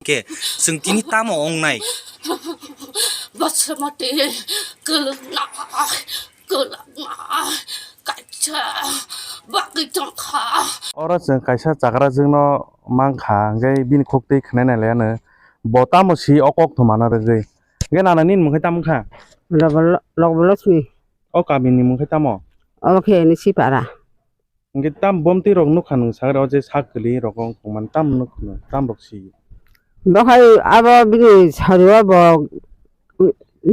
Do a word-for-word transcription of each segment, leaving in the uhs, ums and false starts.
Khe chwng tini tamo wngnai? Basmati kwlwkna, kwlwkna, kaisa bagwi tongkha. Oro chwng kaisa chakrajwkno mankha, hwnkhe bini khuktwi khwnai nailaiano. Bo tamo si o kok thumano rwgwi. Hwnkhe nana nini mungkhe tamo wngkha? Lobolo-, Lobolochmi. O kamini mungkhe tamo? Obo khe Nisipara. Hwnkhe tam bomtwi rok nukha nwng sakhe o je sak kwlwi rok wng tongmani tam nukha nwng tam rok si. Bo hai abo bini sari o bo,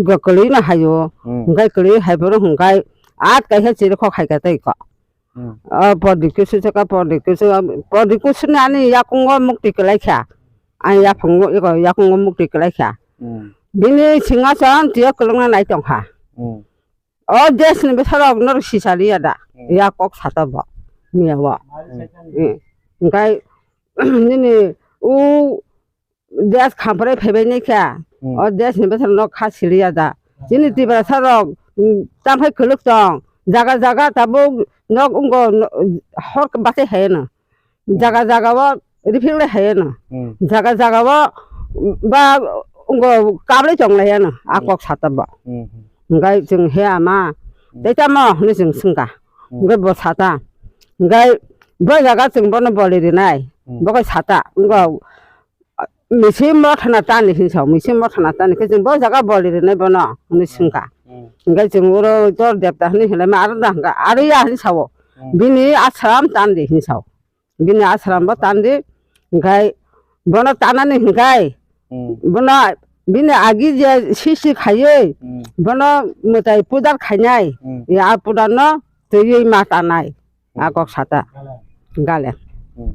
bo kwlwi no hai o. Hmm. Hwnkhe kwlwi hai bono hwnkhe at kaisa chiri kok hai kha tei kok. Hmm. O Pordip Kisu saka Pordip Kisu, Pordip Kisu ni ani yakungo mukti kwlai kha. Ani yaphango eko yakungo mukti kwlai kha. Hmm. Bini singa chang tiyo kwlwngna nai tongkha. Hmm. O desh ni bwsarok norok sisaliya da. Hmm. Ya kok sata bo. Miya bo. Hmm. Hmm. Hwnkhe nini u desh khamprai phaibai ni khe. Hmm. O desh ni bwsarok nok kha siliya da. Chini Tiprasa rok, hmm, tamphai kwlwk tong. Jaga jaga tabuk nok wngko no-, hor bachai hai no. Jaga jaga o rifik lai hai no. Hmm. Jaga jaga o ba wngko kablai tong lai no. A Hmm. kok sata bo. Hmm. Hwnkhe chwng he ama, Hmm. tei tamo hinwi chwng swngkha. Hmm. Hwnkhe bo sata. Hwnkhe bo jaga chwng bono boli rinai. Hmm. Bo khe sata. Wngkha, misi mothana tani hinwi sao, misi mothana tani khe chwng bo jaga boli rinai bono hinwi swngkha. Hmm. Hwnkhe chwng oro jor debta hinwi hinlaima aro da hwnkha, aro ya hinwi sao. Hmm. Bini ashram tandi hinwi sao. Bini ashram bo tandi, hwnkhe bono tanani hwnkhe Hmm. bono bini agi je sisi khaiwi Hmm. bono mwtai pudar khainai, Hmm. ya a pudar no twiwi ma tanai, Hmm. a kok sata gale. Hmm.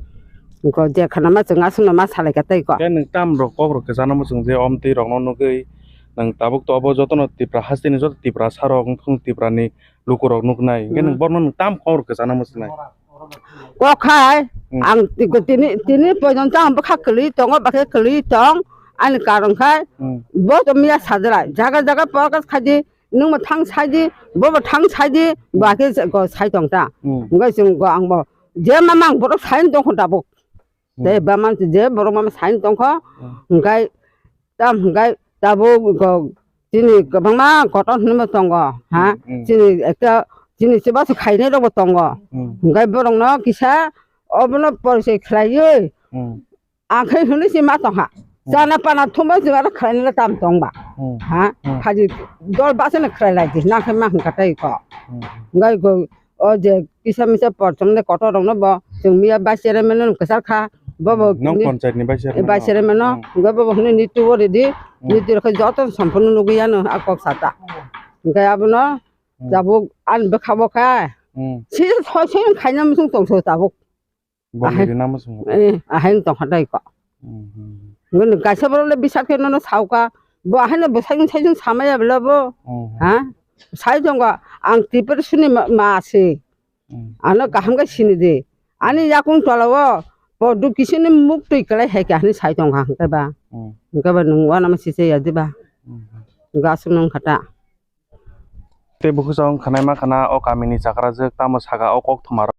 Ko je khana ma chwng aswkno ma salai kha tei ko. Khe nwng tam rok kok rok kwchana muchung je omtwi rok no nugwi nwng tabuk to obo jotono Tipra hasteni joto Tiprasa rok wngthung Tipra ni lukurok nuknai, hwnkhe nwng Hmm. borno nwng tam kok rok kwchana muchungnai? Kok khai, Hmm. ang ti-, tini, tini pojon chang bwkha kwlwi tongo, bakhe kwlwi tong, ani karon khai, Hmm. bo to miya sadra, jaga jaga podcast khaidi, nwng bo thang saidi, bo bo thang saidi, bakhe go sai tong ta. Hmm. Hwnkhe chwng go ang bo, je mama ang borok sai tong kho tabuk. Hmm. Tei bama je borok mama sai tongkho, Hmm. hwnkhe tam hwnkhe tabuk go chini kwbangma kotor hinwi tongo, ha? Hmm, hmm. Chini ekta chini chubachu khainai rokbo tongo. Hmm. Hwnkhe borokno kisa obono porichoi khlaiwi Hmm. ang khe hwnwi se ma tongkha. Hmm. Chana pana thumbai se aro khlainai tam tongba. Hmm. Ha? Hmm. Phaji dol bachano khlai lai di, nang khe ma hwnkha tei ko. Hmm. Hwnkhe go O je kisa misa porchom de kotor rok no bo chwng miya vice chairman no kwchar kha, bo bo Nok ni panchayat ni vice chairman no. Vice chairman no, Hmm. Hwnkhe bo bo hwnwi niti o ridi, Hmm. niti rok khe joto sampono nugwi ano a kok sata. Hwnkhe abono Hmm. tabuk ani bwkha bo kha. Hmm. Si soi soi khaina muchung tong so tabuk. Bo Ahai. Nini nama sung. Eh, ahai tong kha dai ko. Hmm, hmm. Ngun kaisa borok le bisar khe nono sauka. Bo ahai no bwsai bwsai jung samaya bwle bo. Hmm. Ha? Sai tong kha ang Tripura suni ma, ma se. Hmm. Ano kaham khe sini de. Ani yakung tola o Pordip Kisu ni muk twi kwlai hai khe ani sai tong kha hwnkhe ba. Hmm. Hwnkhe ba nwng uanama sise ya diba. Hmm. Gasung nang khata. Tei bukhuk chwng khwnai ma khna o kamini chakrajwk tamo saka o kok thumaro.